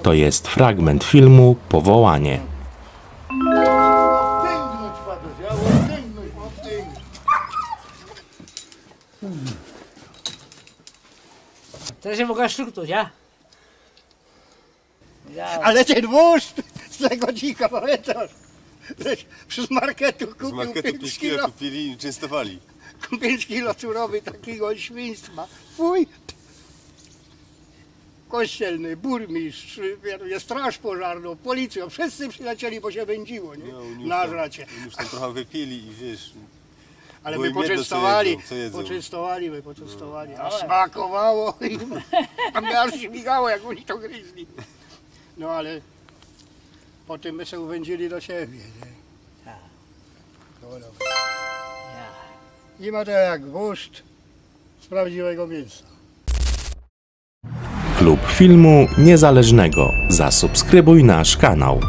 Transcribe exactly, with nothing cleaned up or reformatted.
To jest fragment filmu Powołanie. Terŏz sie moga szturknōńć, ja? Ale tyn wōz z tego dzika, pamiyntŏsz? Żeś z marketu Z kupiył marketu piyńć pięć kilo kilo, kupili i czynstowali. piyńć kilo surowyj takigo świństwa. Fuj! Kościelny, burmistrz, straż pożarnŏ, policyjŏ, wszyscy przilecieli, bo sie wyndziło, nie? No, oni już Na tam- żracie. Oni już tam trochę wypili i wiesz, Ale bo my im jedno, co poczynstowali, jedzą, co jedzą. Poczynstowali, my poczynstowali. A smakowało im. A mnie aż śmigało, jak oni to gryźli. No ale potym my sie uwyndzili do siebie, nie? Tak. No dobra. Nie ma to jak wurst z prawdziwego mięsa. Klub Filmu Niezależnego. Zasubskrybuj nasz kanał.